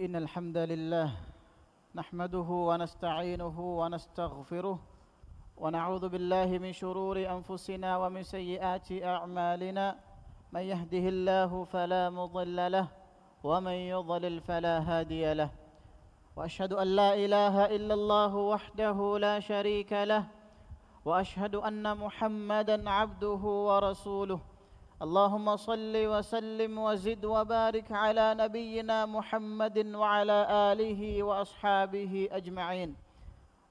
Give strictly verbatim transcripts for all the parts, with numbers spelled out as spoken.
إن الحمد لله نحمده ونستعينه ونستغفره، ونعوذ بالله من شرور أنفسنا ومن سيئات أعمالنا. من يهده الله فلا مضل له، ومن يضلل فلا هادي له. وأشهد أن لا إله إلا الله وحده لا شريك له، وأشهد أن محمدا عبده ورسوله. اللهم صل وسلم وزد وبارك على نبينا محمد وعلى آله وأصحابه أجمعين.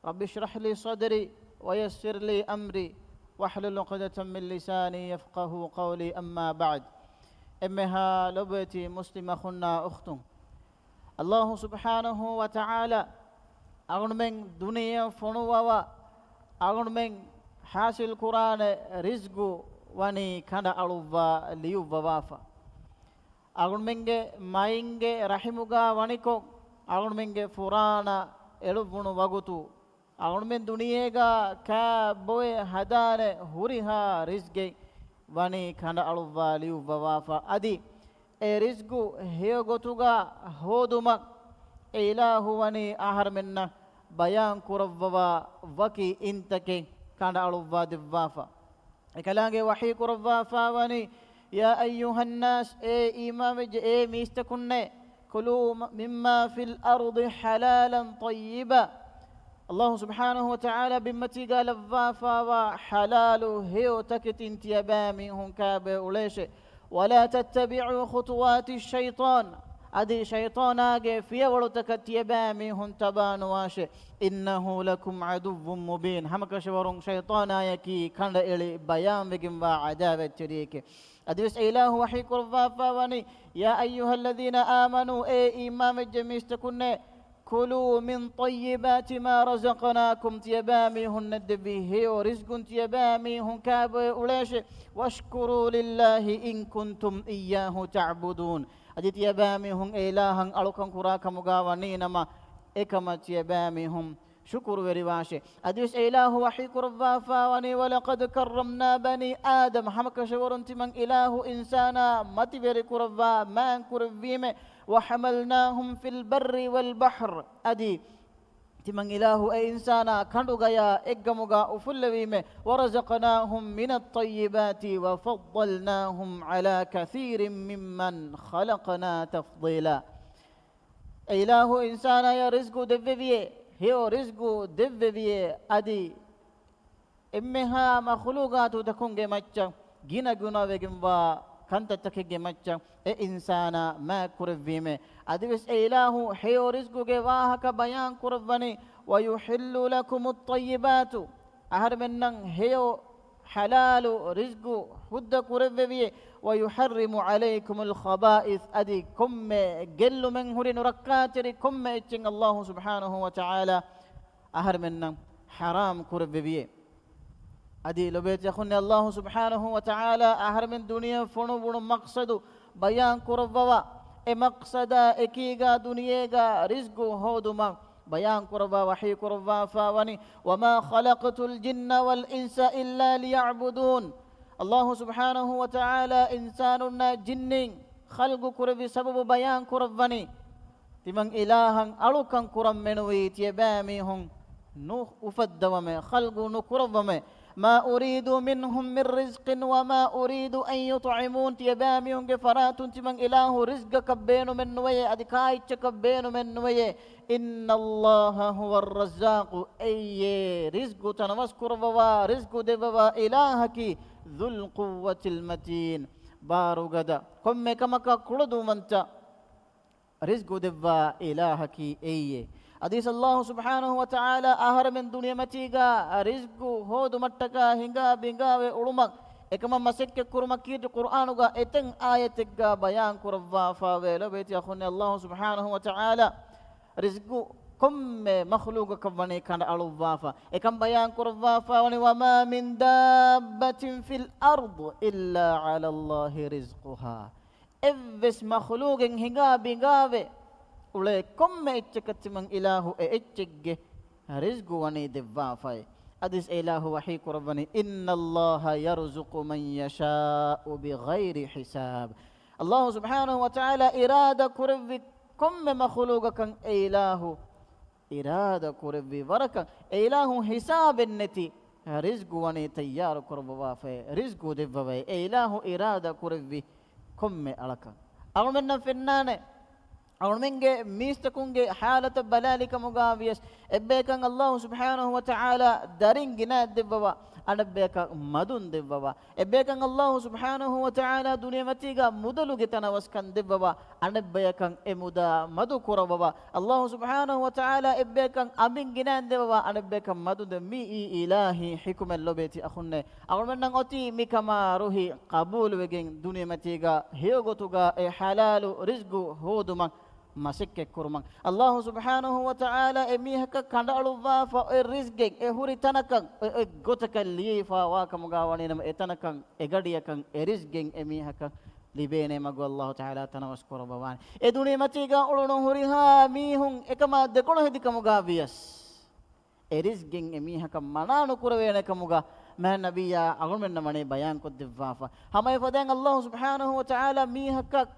رب اشرح لي صدري ويسر لي أمري واحلل عقدة من لساني يفقهوا قولي، أما بعد. އެންމެހާ ލޮބުވެތި މުސްލިމް އަޚުންނާ އުޚްތުން، ﷲ ސުބްޙާނަހޫ ވަތަޢާލާ އަޅުމެން ދުނިޔެއަށް ފޮނުވަވާ، އަޅުމެން ޙާޞިލް ކުރާނެ ރިޒްގު ވަނީ ކަނޑައަޅުއްވާ ލިޔުއްވަވާފަ. އަޅުމެންގެ މައިންގެ ރަޙިމުގާ ވަނިކޮށް، އަޅުމެންގެ ފުރާނަ އެޅުއްވުނު ވަގުތު، އަޅުމެން ދުނިޔޭގާ ކާ ބޮއެ ހަދާނެ ހުރިހާ ރިޒްގެއް ވަނީ ކަނޑައަޅުއްވާ ލިޔުއްވަވާފަ. އަދި އެ ރިޒްގު ހެޔޮ ގޮތުގާ ހޯދުމަށް އެ އިލާހު ވަނީ އަހަރުމެންނަށް ބަޔާން ކުރައްވަވާ ވަކި އިންތަކެއް ކަނޑައަޅުއްވާ ދެއްވާފަ. އެކަލާނގެ ވަޙީ ކުރައްވާފާ ވަނީ، يا أيها الناس، އޭ އީމާންވެއްޖެ އޭ މީސްތަކުންނޭ، كلوا مما في الأرض حلالا طيبا. ﷲ ސުބްޙާނަހޫ ވަތަޢާލާ ބިންމަތީގާ ލައްވާފާވާ ޙަލާލު ހެޔޮ ތަކެތިން ތިޔަބައިމީހުން ކާބޮއެ އުޅޭށޭ. ولا تتبعوا خطوات الشيطان، އަދި ޝައިޠާނާގެ ފިޔަވަޅުތަކަށް ތިޔަބައިމީހުން ތަބާނުވާށޭ. إنه لكم عدو مبين، ހަމަކަށަވަރުން ޝައިޠާނާޔަކީ ކަނޑައެޅި ބަޔާންވެގެންވާ ޢަދާވަތްތެރިއެކޭ. އަދިވެސް އެ އިލާހު ވަޙީ ކުރައްވާފާ ވަނީ، يا أيها الذين آمنوا، އޭ އީމާންވެއްޖެ މީސްތަކުންނޭ، كلوا من طيبات ما رزقناكم، ތިޔަބައިމީހުންނަށް ދެއްވި ހެޔޮ ރިޒްގުން ތިޔަބައިމީހުން ކާބޮއެ އުޅޭށޭ. واشكروا لله إن كنتم إياه تعبدون، އަދި ތިޔަބައިމީހުން އެ އިލާހަށް އަޅުކަން ކުރާ ކަމުގާ ވަނީ ނަމަ، އެކަމަށް ތިޔަބައިމީހުން ޝުކުރުވެރިވާށޭ. އަދިވެސް އެ އިލާހު ވަޙީ ކުރައްވާފާ ވަނީ، ولقد كرمنا بني آدم، ހަމަކަށަވަރުން ތިމަން އިލާހު އިންސާނާ މަތިވެރި ކުރައްވާ މާތް ކުރެއްވީމޭ. وحملناهم في البر والبحر، އަދި ތިމަން އިލާހު އެ އިންސާނާ ކަނޑުގަޔާ އެއްގަމުގާ އުފުއްލެވީމޭ. ورزقناهم من الطيبات وفضلناهم على كثير ممن خلقنا تفضيلا. އެ އިލާހު އިންސާނާޔަށް ރިޒްގު ދެއްވެވިއޭ، ހެޔޮ ރިޒްގު ދެއްވެވިއޭ، އަދި އެންމެހާ މަޚްލޫގާތުތަކުންގެ މައްޗަށް ގިނަގުނަވެގެންވާ ކަންތައްތަކެއްގެ މައްޗަށް އެ އިންސާނާ މާތްކުރެއްވީމޭ. އަދިވެސް އެ އިލާހު ހެޔޮ ރިޒްގުގެ ވާހަކަ ބަޔާން ކުރައްވަނީ، ويحل لكم الطيبات، އަހަރެމެންނަށް ހެޔޮ ޙަލާލު ރިޒްގު ހުއްދަ ކުރެއްވެވިއޭ، ويحرم عليكم الخبائث، އަދި ކޮންމެ ގެއްލުމެއް ހުރި ނުރައްކާތެރި ކޮންމެ އެއްޗެއް ﷲ ސުބްޙާނަހޫ ވަތަޢާލާ އަހަރެމެންނަށް ޙަރާމް ކުރެއްވެވިއޭ. އަދި ލޮބޭތި އަޚުންނޭ، ﷲ ސުބްޙާނަހޫ ވަތަޢާލާ އަހަރެމެން ދުނިޔެ ފޮނުއްވުނު މަޤްޞަދު ބަޔާން ކުރައްވަވާ، އެ މަޤްޞަދާ އެކީގާ ދުނިޔޭގާ ރިޒްގު ހޯދުމަށް ބަޔާން ކުރައްވާ ވަޙީ ކުރައްވާފާ ވަނީ، وما خلقت الجن والإنس إلا ليعبدون. ﷲ ސުބްޙާނަހޫ ވަތަޢާލާ އިންސާނުންނާ ޖިންނިން ޚަލްޤު ކުރެއްވި ސަބަބު ބަޔާން ކުރައްވަނީ، ތިމަން އިލާހަށް އަޅުކަން ކުރަން މެނުވީ ތިޔަބައިމީހުން ނު އުފައްދަވަމޭ، ޚަލްޤު ނުކުރައްވަމޭ. ما أريد منهم من رزق وما أريد أن يطعمون. ތިޔަބައިމީހުންގެ ފަރާތުން ތިމަން އިލާހު ރިޒްގަކަށް ބޭނުމެއް ނުވެޔޭ، އަދި ކާއެއްޗަކަށް ބޭނުމެއް ނުވެޔޭ. إن الله هو الرزاق. އެއީ ރިޒްގު ތަނަވަސް ކުރައްވަވާ، ރިޒްގު ދެއްވަވާ އިލާހަކީ ذو القوة المتين. ބާރުގަދަ، ކޮންމެ ކަމަކަށް ކުޅަދުންވަންތަ ރިޒްގު ދެއްވާ އިލާހަކީ އެއީއޭ. އަދިވެސް ﷲ ސުބްޙާނަހޫ ވަތަޢާލާ އަހަރެމެން ދުނިޔެމަތީގާ ރިޒްގު ހޯދުމަށްޓަކާ ހިނގާ ބިނގާވެ އުޅުމަށް އެކަމަށް މަސައްކަތް ކުރުމަށް ކީރިތި ޤުރްއާނުގާ އެތައް އާޔަތެއްގާ ބަޔާން ކުރައްވާފާވޭ. ލޮބޭތި އަޚުންނޭ، ﷲ ސުބްޙާނަހޫ ވަތަޢާލާ ރިޒްގު ކޮންމެ މަޚްލޫގަކަށް ވަނީ ކަނޑައަޅުއްވާފަ. އެކަން ބަޔާން ކުރައްވާފާ ވަނީ، وما من دابة في الأرض إلا على الله رزقها. އެއްވެސް މަޚްލޫގެއް ހިނގާ ބިނގާވެ އުޅޭ ކޮންމެ އެއްޗަކަށް ތިމަން އިލާހު އެ އެއްޗެއްގެ ރިޒްގު ވަނީ ދެއްވާފައި. އަދިސް އެ އިލާހު ވަޙީ ކުރައްވަނީ، إن الله يرزق من يشاء بغير حساب. ﷲ ސުބްޙާނަހޫ ވަތަޢާލާ އިރާދަ ކުރެއްވި ކޮންމެ މަޚުލޫގަކަށް އެ އިލާހު އިރާދަ ކުރެއްވި ވަރަކަށް އެ އިލާހު ހިސާބެއް ނެތި ރިޒްގު ވަނީ ތައްޔާރު ކުރައްވަވާފައި، ރިޒްގު ދެއްވަވައި، އެ އިލާހު އިރާދަ ކުރެއްވި ކޮންމެ އަޅަކަށް. އަޅުމެންނަށް ފެންނާނެ، އަޅުމެންގެ މީސްތަކުންގެ ޙާލަތަށް ބަލާލި ކަމުގާ ވިޔަސް، އެއްބަޔަކަށް އައްލާހު ސުބްޙާނަހު ވަ ތަޢާލާ ދަރިން ގިނައަށް ދެއްވަވާ، އަނެއްބަޔަކަށް މަދުން ދެއްވަވާ. އެއްބަޔަކަށް އައްލާހު ސުބްޙާނަހު ވަ ތަޢާލާ ދުނިޔެމަތީގަ މުދަލުގެ ތަނަވަސްކަން ދެއްވަވާ، އަނެއްބަޔަކަށް އެ މުދާ މަދު ކުރައްވަވާ. އައްލާހު ސުބްޙާނަހު ވަ ތަޢާލާ އެއްބަޔަކަށް އަނބިން ގިނައިން ދެއްވަވާ، އަނެއްބަޔަކަށް މަދު ދެ، މިއީ އިލާހީ ޙިކުމަތް ލޮބޭތި އަޚުންނޭ. އަޅުމެންނަށް އޮތީ މިކަމާ ރުހި ޤަބޫލުވެގެން ދުނިޔެމަތީގަ ހެޔޮގޮތުގަ އެ ޙަލާލު ރިޒްގު ހޯދުމަށް މަސައްކަތްކުރުމަށް. އައްލާހު ސުބްޙާނަހު ވަ ތަޢާލާ އެ މީހަކަށް ކަނޑައަޅުއްވާފަ އެ ރިޒްގެއް އެ ހުރި ތަނަކަށް އެ، އެ ގޮތަކަށް ލިޔެފާ ވާ ކަމުގާ ވަނީ ނަމަ، އެ ތަނަކަށް އެ ގަޑިއަކަށް އެ ރިޒްގެއް އެ މީހަކަށް ލިބޭނޭ މަގު އައްލާހު ތަޢާލާ ތަނަވަސް ކުރައްވަވާނެ. އެ ދުނިޔެމަތީގަ އުޅުނު ހުރިހާ މީހުން އެކަމާ ދެކޮޅު ހެދި ކަމުގާ ވިޔަސް، އެ ރިޒްގެއް އެ މީހަކަށް މަނާ ނުކުރެވޭނެ ކަމުގަ މާތް ނަބިއްޔާ އަޅުމެންނަށް ވަނީ ބަޔާންކޮށްދެއްވާފަ. ހަމަ އެފަދައިން އައްލާހު ސުބްޙާނަހު ވަ ތަޢާލާ މީހަކަށް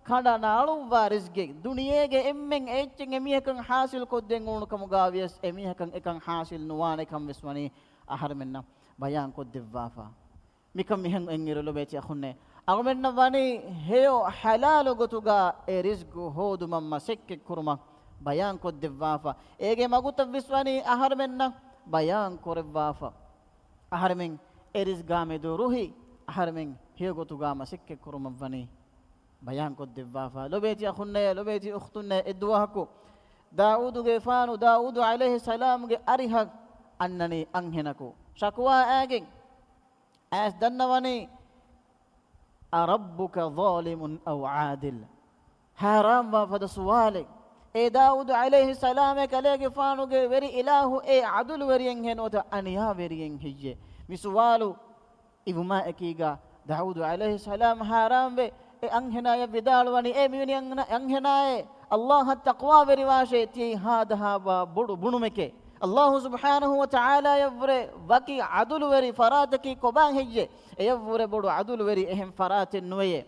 ކަނޑަ ނައަޅުއްވާ ރިޒްގެއް، ދުނިޔޭގެ އެންމެން އެއްޗެއް އެ މީހަކަށް ޙާޞިލް ކޮށްދޭން އުޅުނު ކަމުގާ ވިޔަސް، އެ މީހަކަށް އެކަން ޙާޞިލް ނުވާނެ ކަން ވެސް ވަނީ އަހަރެމެންނަށް ބަޔާންކޮށްދެއްވާފަ. މިކަން މިހެން އެންއިރު ލޮބޭތި އަޚުންނޭ، އަޅުމެންނަށް ވަނީ ހެޔޮ ޙަލާލު ގޮތުގަ އެ ރިޒްގު ހޯދުމަށް މަސައްކަތް ކުރުމަށް ބަޔާންކޮށްދެއްވާފަ. އޭގެ މަގުތައް ވެސް ވަނީ އަހަރެމެންނަށް ބަޔާން ކުރެއްވާފަ. އަހަރެމެން އެ ރިޒްގާ މެދު ރުހި، އަހަރެމެން ހެޔޮ ގޮތުގަ މަސައްކަތް ކުރުމަށް ވަނީ ބަޔާންކޮށްދެއްވާފަ. ލޮބޭތި އަޚުންނޭ، ލޮބޭތި އުޚްތުންނޭ، އެއްދުވަހަކު ދާއޫދުގެފާނު ދާއޫދު ޢަލައިހިއްސަލާމްގެ އަރިހަށް އަންނަނީ އަންހެނަކު ޝަކުވާ އައިގެން. އައިސް ދަންނަވަނީ، أربك ظالم أو عادل؟ ހައިރާންވާ ފަދަ ސުވާލެއް. އޭ ދާއޫދު ޢަލައިހިއްސަލާމޭ، ކަލޭގެފާނުގެ ވެރި އިލާހު އެ ޢަދުލުވެރިއެއްހޭ ނުވަތަ އަނިޔާވެރިއެއް ހެއްޔޭ؟ މި ސުވާލު އިވުމާއެކީގަ ދާއޫދު ޢަލައިހިއްސަލާމް ހައިރާންވެ، އެ އަންހެނާޔަށް ވިދާޅުވަނީ، އޭ މިވެނި އަން-، އަންހެނާއޭ، އައްލާހަށް ތަޤްވާވެރިވާށޭ، ތިޔައީ ހާދަހާވާ ބޮޑު ބުނުމެކޭ. އައްލާހު ސުބްޙާނަހު ވަ ތަޢާލާޔަށްވުރެ ވަކި ޢަދުލުވެރި ފަރާތަކީ ކޮބާ ހެއްޔޭ؟ އެޔަށްވުރެ ބޮޑު ޢަދުލުވެރި އެހެން ފަރާތެއް ނުވެޔޭ.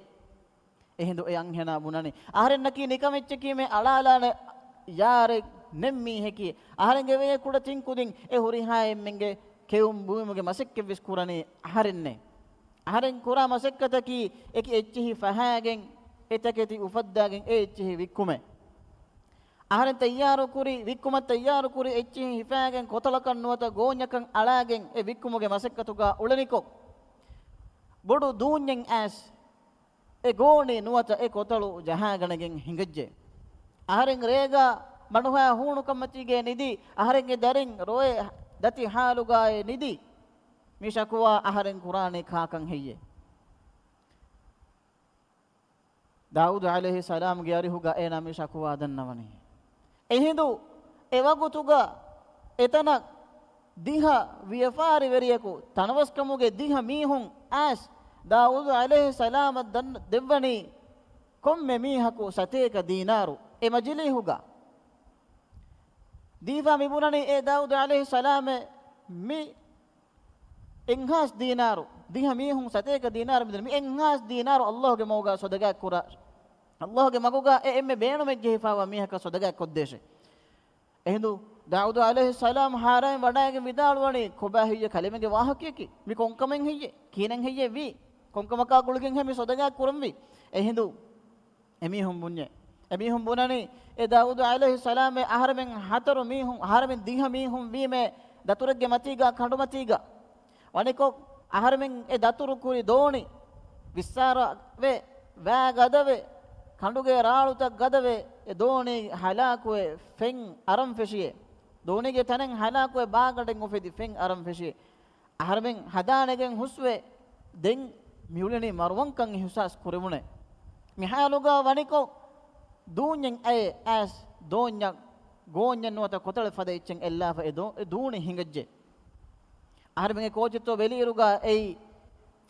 އެހިނދު އެ އަންހެނާ ބުނަނީ، އަހަރެންނަކީ ނިކަމެއްޗަކީ މެ އަޅާލާނެ ޔާރެއް ނެތް މީހެކީ. އަހަރެންގެ ވެޔޭ ކުޑަ ތިން ކުދިން އެ ހުރިހާ އެންމެންގެ ކެއުން ބުއިމުގެ މަސައްކަތްވެސް ކުރަނީ އަހަރެންނޭ. އަހަރެން ކުރާ މަސައްކަތަކީ އެކި އެއްޗިހި ފަހައިގެން، އެ ތަކެތި އުފައްދާގެން އެ އެއްޗިހި ވިއްކުމޭ. އަހަރެން ތައްޔާރުކުރި، ވިއްކުމަށް ތައްޔާރުކުރި އެއްޗިހި ހިފާގެން ކޮތަޅަކަށް ނުވަތަ ގޯންޏަކަށް އަޅާގެން އެ ވިއްކުމުގެ މަސައްކަތުގަ އުޅެނިކޮށް، ބޮޑު ދޫންޏެއް އައިސް އެ ގޯނި ނުވަތަ އެ ކޮތަޅު ޖަހާގަނެގެން ހިނގައްޖެ. އަހަރެން ރޭގަ މަނުހާ ހޫނުކަންމަތީގައި ނިދީ، އަހަރެންގެ ދަރިން ރޮއެ ދަތި ހާލުގައި ނިދީ. މި ޝަކުވާ އަހަރެން ކުރާނީ ކާކަން ހެއްޔޭ؟ ދާއޫދު ޢަލައިހިއްސަލާމްގެ އަރިހުގަ އޭނާ މި ޝަކުވާ ދަންނަވަނީ. އެހިނދު އެ ވަގުތުގަ އެތަނަށް ދިހަ ވިޔަފާރިވެރިޔަކު ތަނަވަސްކަމުގެ ދިހަ މީހުން އައިސް ދާއޫދު ޢަލައިހިއްސަލާމަށް ދަން-، ދެއްވަނީ ކޮންމެ މީހަކު ސަތޭކަ ދީނާރު އެ މަޖިލީހުގަ. ދީފާ މި ބުނަނީ، އޭ ދާއޫދު ޢަލައިހިއްސަލާމޭ، މި އެއްހާސް ދީނާރު، ދިހަ މީހުން ސަތޭކަ ދީނާރު މިދެނީ، މި އެއްހާސް ދީނާރު އައްލާހުގެ މަގުގަ ޞަދަގާތް ކުރާށޭ. އައްލާހުގެ މަގުގަ އެ އެންމެ ބޭނުމެއް ޖެހިފާވާ މީހަކަށް ޞަދަގާތް ކޮށްދޭށޭ. އެހިނދު ދާއޫދު ޢަލައިހިއްސަލާމް ހާރާއިން ވަޑައިގެން ވިދާޅުވަނީ، ކޮބާ ހެއްޔޭ ކަލޭމެންގެ ވާހަކަޔަކީ؟ މި ކޮންކަމެއް ހެއްޔޭ؟ ކިހިނެއް ހެއްޔޭ ވީ؟ ކޮންކަމަކާ ގުޅިގެންހޭ މި ޞަދަގާތް ކުރަންވީ؟ އެހިނދު އެމީހުން ބުންޏޭ. އެމީހުން ބުނަނީ، އޭ ދާއޫދު ޢަލައިހިއްސަލާމޭ، އަހަރެމެން ހަތަރު މީހުން، އަހަރެމެން ދިހަ މީހުން ވީމޭ ދަތުރެއްގެ މަތީގަ، ކަނޑުމަތީގަ. ވަނިކޮށް، އަހަރެމެން އެ ދަތުރު ކުރި ދޯނި ވިއްސާރަވެ، ވައި ގަދަވެ، ކަނޑުގެ ރާޅުތައް ގަދަވެ، އެ ދޯނި ހަލާކުވެ، ފެން އަރަން ފެށިއޭ. ދޯނީގެ ތަނެއް ހަލާކުވެ، ބާގަނޑެއް އުފެދި، ފެން އަރަން ފެށިއޭ. އަހަރެމެން ހަދާނެގެން ހުސްވެ، ދެން މިއުޅެނީ މަރުވަންކަން އިހުސާސް ކުރެވުނޭ. މި ހާލުގަ ވަނިކޮށް، ދޫންޏެއް އައި އައިސް ދޯންޏަށް ގޯންޏެއް ނުވަތަ ކޮތަޅެއް ފަދަ އެއްޗެއް އެއްލާފަ އެ ދޯ-، އެ ދޫނި ހިނގައްޖެ. އަހަރެމެން އެ ކޯޗެއްތޯ ބެލިއިރުގަ އެއީ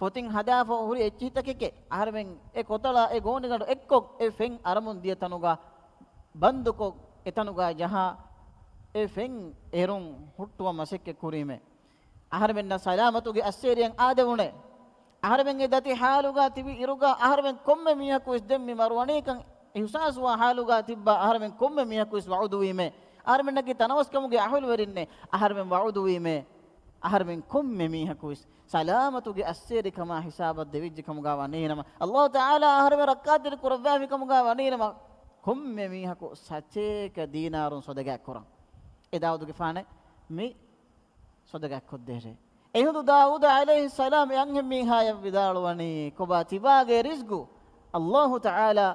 ފޮތިން ހަދާފަ ހުރި އެއްޗިހިތަކެކޭ. އަހަރެމެން އެ ކޮތަޅާ އެ ގޯނިގަނޑު އެއްކޮށް އެ ފެން އަރަމުން ދިޔަ ތަނުގަ ބަންދުކޮށް އެތަނުގަ ޖަހާ އެ ފެން އެރުން ހުއްޓުވަން މަސައްކަތް ކުރީމޭ. އަހަރެމެންނަށް ސަލާމަތުގެ އައްސޭރިއަށް އާދެވުނޭ. އަހަރެމެން އެ ދަތި ޙާލުގަ ތިބި އިރުގަ އަހަރެމެން ކޮންމެ މީހަކު ވެސް ދެން މި މަރުވަނީކަން އިހުސާސްވާ ހާލުގަ ތިއްބާ އަހަރެމެން ކޮންމެ މީހަކުވެސް ވަޢުދުވީމޭ، އަހަރެމެންނަކީ ތަނަވަސްކަމުގެ އަހުލުވެރިންނޭ، އަހަރެމެން ވަޢުދުވީމޭ، އަހަރެމެން ކޮންމެ މީހަކުވެސް ސަލާމަތުގެ އައްސޭރިކަމާ ހިސާބަށް ދެވިއްޖެ ކަމުގަ ވަނީނަމަ، ﷲ ތަޢާލާ އަހަރެމެން ރައްކާތެރި ކުރައްވާފި ކަމުގަ ވަނީނަމަ، ކޮންމެ މީހަކު ސަތޭކަ ދީނާރުން ޞަދަގާތް ކުރަން. އެ ދާއޫދުގެފާނެ މި ޞަދަގާތް ކޮށްދޭށޭ. އެހިނދު ދާއޫދު ޢަލައިހިއްސަލާމް އެ އަންހެންމީހާޔަށް ވިދާޅުވަނީ، ކޮބާ ތިބާގެ ރިޒްގު ﷲ ތަޢާލާ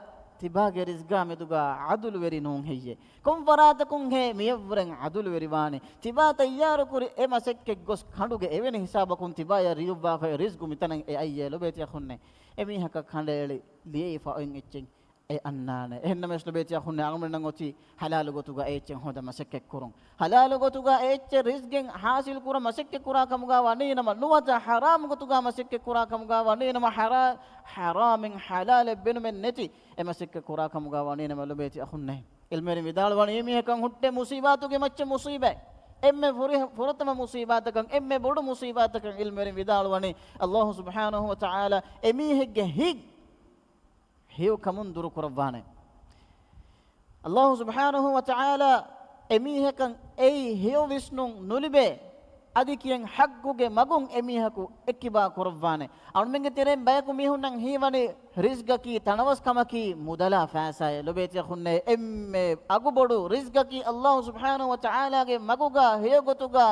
ތިބާގެ ރިޒްގާ މެދުގަ ޢަދުލުވެރި ނޫން ހެއްޔޭ؟ ކޮން ފަރާތަކުންހޭ މިޔަށްވުރެން ޢަދުލުވެރިވާނީ؟ ތިބާ ތައްޔާރުކުރި އެ މަސައްކަތް ގޮސް ކަނޑުގެ އެވެނި ހިސާބަކުން ތިބާޔަށް ލިޔުއްވާފައި ރިޒްގު މިތަނަށް އެ އައްޔޭ ލޮބޭތި އަޚުންނޭ. އެމީހަކަށް ކަނޑައެޅި ލިޔެވިފަ އޮތް އެއްޗެއް އެ އަންނާނެ. އެހެންނަމަވެސް ލޮބޭތި އަޚުންނޭ، އަޅުގަނޑުމެންނަށް އޮތީ ޙަލާލު ގޮތުގަ އެ އެއްޗެއް ހޯދަން މަސައްކަތްކުރުން. ޙަލާލު ގޮތުގަ އެ އެއްޗެއް ރިޒްގެއް ޙާޞިލް ކުރަން މަސައްކަތް ކުރާ ކަމުގަ ވަނީނަމަ، ނުވަތަ ޙަރާމް ގޮތުގަ މަސައްކަތް ކުރާ ކަމުގަ ވަނީނަމަ، ޙަރާ-، ޙަރާމެއް ޙަލާލެއް ބޭނުމެއް ނެތި އެ މަސައްކަތް ކުރާ ކަމުގަ ވަނީނަމަ، ލޮބޭތި އަޚުންނޭ، ޢިލްމުވެރިން ވިދާޅުވަނީ، މީހަކަށް ހުއްޓޭ މުޞީބާތުގެ މައްޗަށް މުޞީބާތް. އެންމެ ފުރި-، ފުރަތަމަ މުޞީބާތަކަށް، އެންމެ ބޮޑު މުޞީބާތަކަށް ޢިލްމުވެރިން ވިދާޅުވަނީ، ﷲ ސުބްޙާނަހޫ ވަތަޢާލާ އެމީހެއްގެ ހިތް ހެޔޮކަމުން ދުރުކުރައްވާނެ. ﷲ ސުބްޙާނަހޫ ވަތަޢާލާ އެމީހަކަށް އެއީ ހެޔޮ ވިސްނުން ނުލިބޭ، އަދި ކިޔެން ޙައްޤުގެ މަގުން އެމީހަކު އެއްކިބާ ކުރައްވާނެ. އަޅުމެންގެ ތެރެއިން ބަޔަކު މީހުންނަށް ހީވަނީ ރިޒްގަކީ ތަނަވަސްކަމަކީ މުދަލާ ފައިސާއޭ. ލޮބޭތި އަޚުންނޭ، އެންމެ އަގުބޮޑު ރިޒްގަކީ ﷲ ސުބްޙާނަހޫ ވަތަޢާލާގެ މަގުގަ ހެޔޮގޮތުގަ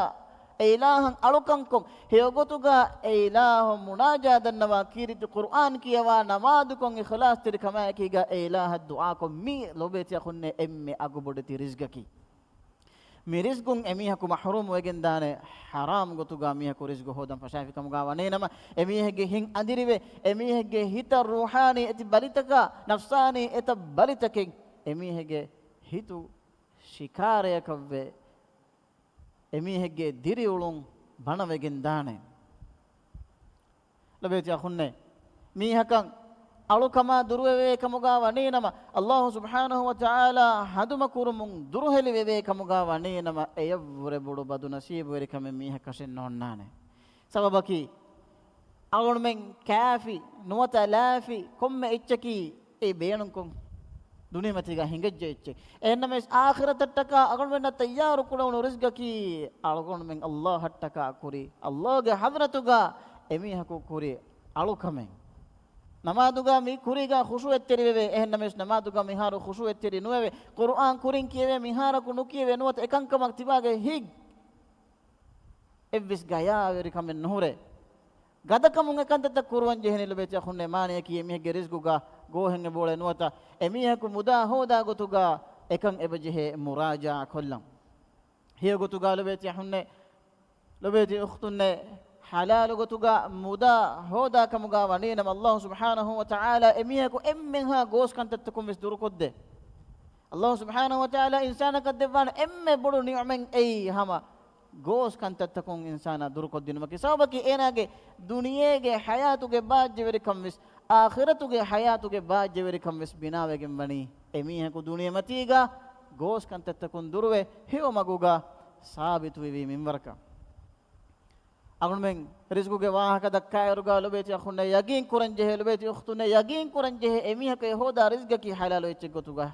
އެ އިލާހަށް އަޅުކަންކޮށް، ހެޔޮގޮތުގަ އެ އިލާހަށް މުނާޖާ ދަންނަވާ، ކީރިތި ޤުރްއާން ކިޔަވާ، ނަމާދުކޮށް، އިޚްލާޞްތެރިކަމާއެކީގަ އެ އިލާހަށް ދުޢާކޮށް، މީ ލޮބޭތި އަޚުންނޭ އެންމެ އަގުބޮޑެތި ރިޒްގަކީ. މި ރިޒްގުން އެމީހަކު މަޙްރޫމް ވެގެންދާނެ، ޙަރާމް ގޮތުގަ މީހަކު ރިޒްގު ހޯދަން ފަށާފި ކަމުގަ ވަނީނަމަ، އެމީހެއްގެ ހިތް އަނދިރިވެ، އެމީހެއްގެ ހިތަށް ރޫޙާނީ އެތި ބަލިތަކާ، ނަފްސާނީ އެތައް ބަލިތަކެއް އެމީހެއްގެ ހިތު ޝިކާރަޔަކަށްވެ، އެމީހެއްގެ ދިރިއުޅުން ބަނަވެގެން ދާނެ. ލޮބޭތި އަޚުންނޭ، މީހަކަށް އަޅުކަމާ ދުރުވެވޭ ކަމުގަ ވަނީނަމަ، ﷲ ސުބްޙާނަހޫ ވަތަޢާލާ ހަނދުމަކުރުމުން ދުރުހެލިވެވޭ ކަމުގަ ވަނީނަމަ، އެޔަށްވުރެ ބޮޑު ބަދުނަސީބުވެރިކަމެއް މީހަކަށެއް ނޯންނާނެ. ސަބަބަކީ، އަޅުމެން ކާފި ނުވަތަ ލާފި ކޮންމެ އެއްޗަކީ އެ ބޭނުންކޮށް ދުނިޔެމަތީގަ ހިނގައްޖެ އެއްޗެއް. އެހެންނަމަވެސް އާޚިރަތަށްޓަކާ އަޅުގަނޑުމެންނަށް ތައްޔާރު ކުރެވުނު ރިޒްގަކީ އަޅުގަނޑުމެން ﷲ އަށްޓަކާ ކުރި، ﷲ ގެ ޙަޟްރަތުގަ އެމީހަކު ކުރި އަޅުކަމެއް. ނަމާދުގަ މި ކުރީގަ ޚުޝޫޢަތްތެރިވެވޭ، އެހެންނަމަވެސް ނަމާދުގަ މިހާރު ޚުޝޫޢަތްތެރި ނުވެވޭ، ޤުރުއާން ކުރިން ކިޔެވޭ، މިހާރަކު ނުކިޔެވޭ، ނުވަތަ އެކަންކަމަށް ތިބާގެ ހިތް އެއްވެސް ގަޔާވެރިކަމެއް ނުހުރޭ. ގަދަކަމުން އެކަންތައްތައް ކުރުވަން ޖެހެނީ. ލޮބޭތި އަޚުންނޭ، މާނަޔަކީ އެމީހެއްގެ ރިޒްގުގަ ގޯހެއް އެބައުޅޭ ނުވަތަ އެމީހަކު މުދާ ހޯދާ ގޮތުގަ އެކަން އެބަޖެހޭ މުރާޖަޢާ ކޮށްލަން. ހެޔޮ ގޮތުގަ ލޮބޭތި އަޚުންނޭ، ލޮބޭތި އުޚްތުންނޭ، ޙަލާލު ގޮތުގަ މުދާ ހޯދާ ކަމުގަ ވަނީނަމަ، ﷲ ސުބްޙާނަހޫ ވަތަޢާލާ އެމީހަކު އެންމެހާ ގޯސް ކަންތައްތަކުން ވެސް ދުރުކޮށްދޭ. ﷲ ސުބްޙާނަހޫ ވަތަޢާލާ އިންސާނަކަށް ދެއްވާނެ އެންމެ ބޮޑު ނިޢުމަތް އެއީ ހަމަ ގޯސް ކަންތައްތަކުން އިންސާނާ ދުރުކޮށްދިނުމަކީ. ސަބަބަކީ އޭނާގެ ދުނިޔޭގެ ޙަޔާތުގެ ބާއްޖަވެރިކަން ވެސް، އާޚިރަތުގެ ޙަޔާތުގެ ބާއްޖަވެރިކަން ވެސް ބިނާވެގެން ވަނީ އެމީހަކު ދުނިޔެމަތީގަ ގޯސް ކަންތައްތަކުން ދުރުވެ، ހެޔޮ މަގުގަ ސާބިތުވެވީ މިންވަރަކަށް. އަޅުމެން ރިޒްގުގެ ވާހަކަ ދައްކާއިރުގަ ލޮބޭތި އަޚުންނޭ، ޔަގީން ކުރަންޖެހޭ، ލޮބޭތި އުޚްތުންނޭ، ޔަގީން ކުރަންޖެހޭ އެމީހަކު އެ ހޯދާ ރިޒްގަކީ ޙަލާލު އެއްޗެއް ގޮތުގަ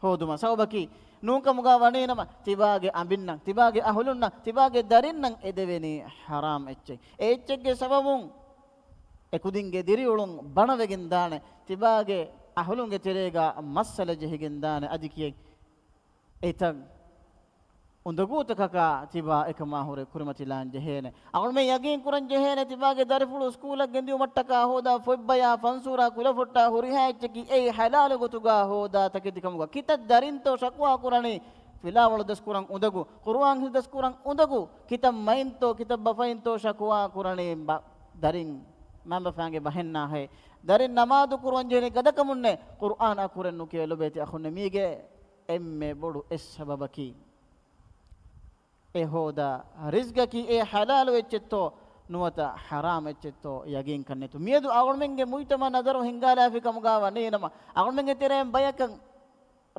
ހޯދުމަށް. ސަބަބަކީ ނޫންކަމުގަ ވަނީނަމަ، ތިބާގެ އަނބިންނަށް، ތިބާގެ އަހުލުންނަށް، ތިބާގެ ދަރިންނަށް އެދެވެނީ ޙަރާމް އެއްޗެއް. އެ އެއްޗެއްގެ ސަބަބުން އެކުދިންގެ ދިރިއުޅުން ބަނަވެގެން ދާނެ. ތިބާގެ އަހުލުންގެ ތެރޭގަ މައްސަލަ ޖެހިގެން ދާނެ. އަދި ކިޔެއް އެތައް އުނދަގޫތަކަކާ ތިބާ އެކަމާ ހުރެ ކުރިމަތިލާން ޖެހޭނެ. އަޅުމެން ޔަގީން ކުރަން ޖެހޭނެ، ތިބާގެ ދަރިފުޅު ސްކޫލަށް ގެންދިއުމަށްޓަކާ ހޯދާ ފޮތްބަޔާ ފަންސޫރާ ކުލަފޮއްޓާ ހުރިހާ އެއްޗަކީ އެއީ ޙަލާލު ގޮތުގަ ހޯދާ ތަކެތިކަމުގަ. ކިތައް ދަރިންތޯ ޝަކުވާ ކުރަނީ ފިލާވަޅު ދަސްކުރަން އުނދަގޫ، ޤުރުއާން ހިފްޒު ދަސްކުރަން އުނދަގޫ، ކިތައް މައިންތޯ ކިތައް ބަފައިންތޯ ޝަކުވާ ކުރަނީ ބަ-، ދަރިން މައިންބަފައިންގެ ބަހެއް ނާހޭ. ދަރިން ނަމާދު ކުރުވަން ޖެހެނީ ގަދަކަމުންނޭ، ޤުރުއާން އަކުރެއް ނުކިޔޭ. ލޮބޭތި އަޚުންނޭ، މީގެ އެންމެ ބޮޑު އެއް ސަބަބަކީ، އެ ހޯދާ ރިޒްގަކީ އެ ޙަލާލު އެއްޗެއްތޯ ނުވަތަ ޙަރާމް އެއްޗެއްތޯ ޔަގީންކަން ނެތު. މިއަދު އަޅުމެންގެ މުޖްތަމަޢު ނަޒަރު ހިންގާލާފި ކަމުގަ ވަނީނަމަ، އަޅުމެންގެ ތެރެއިން ބަޔަކަށް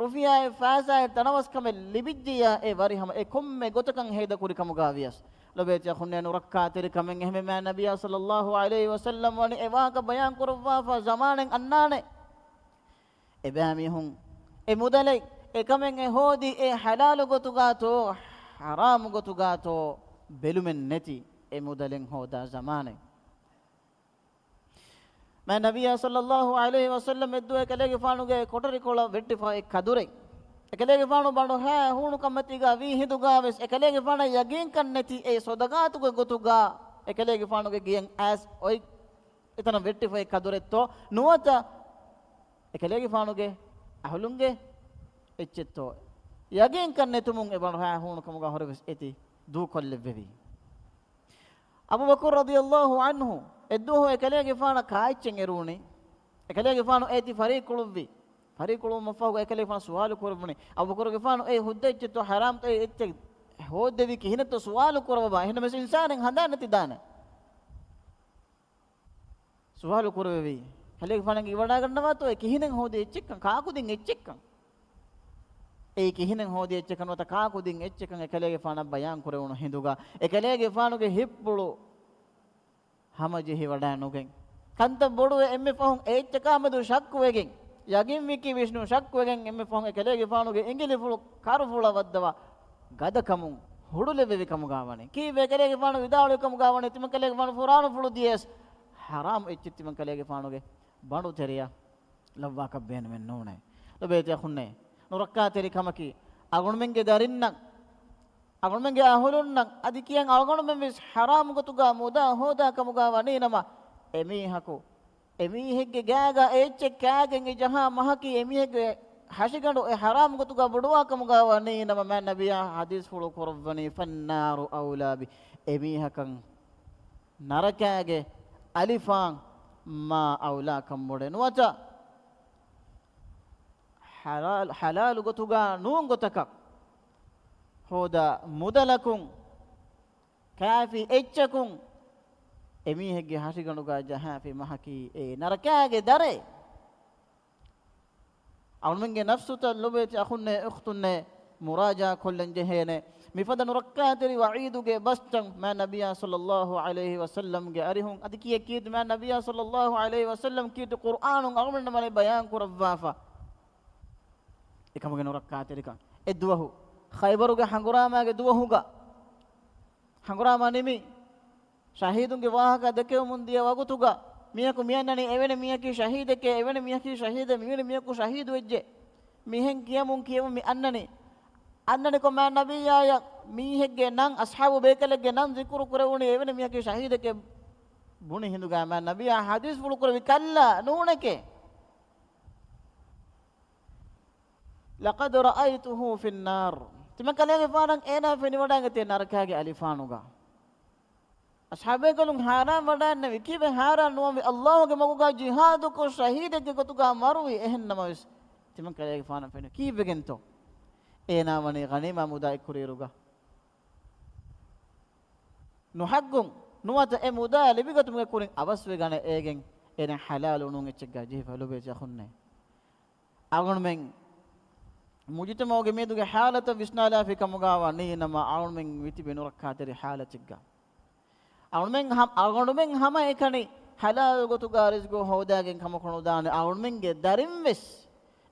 ރުފިޔާއެއް ފައިސާއެއް ތަނަވަސްކަމެއް ލިބިއްޖިއްޔާ، އެ ވަރިހަމަ އެ ކޮންމެ ގޮތަކަށް ހޭދަކުރި ކަމުގަ ވިޔަސް، ލޮބޭތި އަޚުންނޭ، ނުރައްކާތެރިކަމެއް އެހެންވީމާ، ނަބިއްޔާ ޞައްލައްލާހު ޢަލައިހި ވަސައްލަމް ވަނީ އެ ވާހަކަ ބަޔާން ކުރައްވާފަ ޒަމާނެއް އަންނާނެ. އެބައިމީހުން އެ މުދަލެއް އެކަމެއް އެ ހޯދީ އެ ޙަލާލު ގޮތުގާތޯ ޙަރާމު ގޮތުގާތޯ ބެލުމެއް ނެތި އެ މުދަލެއް ހޯދާ ޒަމާނެއް. މާތް ނަބިއްޔާ ޞައްލައްލާހު ޢަލައިހި ވަސައްލަމް އެއްދުވަހު އެކަލޭގެފާނުގެ ކޮޓަރިކޮޅަށް ވެއްޓިފަ އެއް ކަދުރެއް. އެކަލޭގެފާނު ބަނޑުހައި ހޫނުކަންމަތީގަ ވީ ހިނދުގާވެސް އެކަލޭގެފާނަށް ޔަގީންކަން ނެތި އެ ޞަދަގާތުގެ ގޮތުގަ އެކަލޭގެފާނުގެ ގެޔަށް އައިސް އޮތް އެތަނަށް ވެއްޓިފައި ކަދުރެއްތޯ ނުވަތަ އެކަލޭގެފާނުގެ އަހުލުންގެ އެއްޗެއްތޯ ޔަގީންކަން ނެތުމުން އެ ބަނޑުހައި ހޫނުކަމުގަ ހުރެވެސް އޭތި ދޫކޮށްލެއްވެވީ. އަބޫބަކުރު ރަޟިޔައްލާހު ޢަންހު އެއްދުވަހު އެކަލޭގެފާނަށް ކާއެއްޗެއް އެރުވުނީ. އެކަލޭގެފާނު އޭތި ފަރީއްކުޅުއްވި. ފަރީއްކުޅުވުމަށްފަހު އެކަލޭގެފާނު ސުވާލު ކުރެއްވުނީ. އަބޫބަކުރުގެފާނު އެ ހުއްދަ އެއްޗެއްތޯ ޙަރާމްތޯ އެ އެއްޗެއް ހޯއްދެވީ ކިހިނެއްތޯ ސުވާލު ކުރައްވާ. އެހެންނަމަވެސް އިންސާނެއް ހަނދާން ނެތިދާނެ. ސުވާލު ކުރެވި. ކަލޭގެފާނަށް އިވަޑާގަންނަވާތޯ އެ ކިހިނެއް ހޯދި އެއްޗެއްކަން، ކާކުދިން އެއްޗެއްކަން. އެއީ ކިހިނެއް ހޯދި އެއްޗެއްކަން ނުވަތަ ކާކުދިން އެއްޗެއްކަން އެކަލޭގެފާނަށް ބަޔާން ކުރެވުނު ހިނދުގަ، އެކަލޭގެފާނުގެ ހިތްޕުޅު ހަމަޖެހިވަޑައި ނުގެން. ކަންތައް ބޮޑުވެ އެންމެ ފަހުން އެ އެއްޗަކާމެދު ޝައްކުވެގެން، ޔަގީންވިކި ވިސްނު ޝައްކުވެގެން އެންމެ ފަހުން އެކަލޭގެފާނުގެ އިނގިލިފުޅު ކަރުފުޅަށް ވައްދަވާ ގަދަކަމުން ހުޑުލެއްވެވި ކަމުގާ ވަނީ. ކީއްވެ ކަލޭގެފާނު ވިދާޅުވި ކަމުގާ ވަނީ ތިމަން ކަލޭގެފާނު ފުރާނަފުޅު ދިޔަސް ޙަރާމް އެއްޗެއް ތިމަން ކަލޭގެފާނުގެ ބަނޑު ތެރެޔަށް ލައްވާކަށް ބޭނުމެއް ނޫނޭ. ލޮބޭތި އަޚުންނޭ، ނުރައްކާތެރި ކަމަކީ، އަޅުގަނޑުމެންގެ ދަރިންނަށް، އަޅުގަނޑުމެންގެ އަހުލުންނަށް އަދި ކިޔަން އަޅުގަނޑުމެން ވެސް ޙަރާމް ގޮތުގަ މުދާ ހޯދާ ކަމުގަ ވަނީ ނަމަ، އެމީހަކު އެމީހެއްގެ ގާގަ އެއްޗެއް ކާގެން އެ ޖަހާ މަހަކީ އެމީހެއްގެ ހަށިގަނޑު އެ ޙަރާމް ގޮތުގަ ބޮޑުވާ ކަމުގަ ވަނީ ނަމަ، މާތް ނަބިއްޔާ ޙަދީޘްފުޅު ކުރައްވަނީ، فالنار أولى به، އެމީހަކަށް ނަރަކާގެ އަލިފާން މާ އައުލާކަން ބޮޑޭ. ނުވަތަ ޙަލާލު، ޙަލާލު ގޮތުގަ ނޫން ގޮތަކަށް ހޯދާ މުދަލަކުން، ކާފި އެއްޗަކުން އެމީހެއްގެ ހަށިގަނޑުގަ ޖަހާފި މަހަކީ އެ ނަރަކާގެ ދަރޭ. އަޅުމެންގެ ނަފްސުތައް ލޮބޭތި އަޚުންނޭ އުޚްތުންނޭ މުރާޖާ ކޮށްލަން ޖެހޭނެ. މިފަދަ ނުރައްކާތެރި ވަޢީދުގެ ބަސްތައް މާތް ނަބިއްޔާ ޞައްލައްލާހު ޢަލައިހި ވަސައްލަމްގެ އަރިހުން އަދި ކީއްވެ ކީއްވެ މާތް ނަބިއްޔާ ޞައްލައްލާހު ޢަލައިހި ވަސައްލަމް ކީއްވެ ޤުރްއާނުން އަޅުމެންނަށް މަނެ ބަޔާން ކުރައްވާފަ. އެކަމުގެ ނުރައްކާތެރިކަން. އެއްދުވަހު ޚައިބަރުގެ ހަނގުރާމާގެ ދުވަހުގަ ހަނގުރާމާ ނިމި، ޝަހީދުންގެ ވާހަކަ ދެކެވެމުން ދިޔަ ވަގުތުގަ މީހަކު މިއަންނަނީ އެވެނި މީހަކީ ޝަހީދެކޭ، އެވެނި މީހަކީ ޝަހީދެއް، މިވެނި މީހަކު ޝަހީދު ވެއްޖެ. މިހެން ކިޔަމުން ކިޔަމުން މި އަންނަނީ. އަންނަނިކޮށް މާތް ނަބިއްޔާޔަށް މީހެއްގެ ނަން، އަޞްޙާބު ބޭކަލެއްގެ ނަން ޒިކުރު ކުރެވުނީ އެވެނި މީހަކީ ޝަހީދެކޭ ބުނި ހިނދުގަ މާތް ނަބިއްޔާ ޙަދީޘްފުޅު ކުރެއްވި ކައްލާ ނޫނެކޭ. لقد رأيته في النار. ތިމަން ކަލޭގެފާނަށް އޭނާ ފެނިވަޑައިގަތީ ނަރަކާގެ އަލިފާނުގަ. އަޞްޙާބޭކަލުން ހައިރާން ވަޑައިންނެވި. ކީއްވެ ހައިރާން ނުވަންވީ؟ ﷲ ގެ މަގުގަ ޖިހާދުކޮށް ޝަހީދެއްގެ ގޮތުގަ މަރުވި. އެހެން ނަމަވެސް ތިމަން ކަލޭގެފާނަށް ފެނި. ކީއްވެގެންތޯ؟ އޭނާ ވަނީ ޣަނީމާ މުދާ އެއްކުރިއިރުގަ ނުހައްގުން ނުވަތަ އެ މުދާ ލިބިގަތުމުގެ ކުރިން އަވަސްވެގަނެ އޭގެން އޭނާ ޙަލާލު ނޫން އެއްޗެއްގަ ޖެހިފަ. ލޮބޭތި އަޚުންނޭ، އަޅުގަނޑުމެން މުޖުތަމަޢުގެ މިއަދުގެ ޙާލަތަށް ވިސްނާލާފި ކަމުގަ ވަނީ ނަމަ، އަޅުގަނޑުމެން ވިތިބި ނުރައްކާތެރި ޙާލަތެއްގަ. އަޅުމެން ހަ-، އަޅުގަނޑުމެން ހަމައެކަނި ޙަލާލު ގޮތުގަ ރިޒްގު ހޯދާގެން ކަމަކު ނުދާނެ. އަޅުމެންގެ ދަރިން ވެސް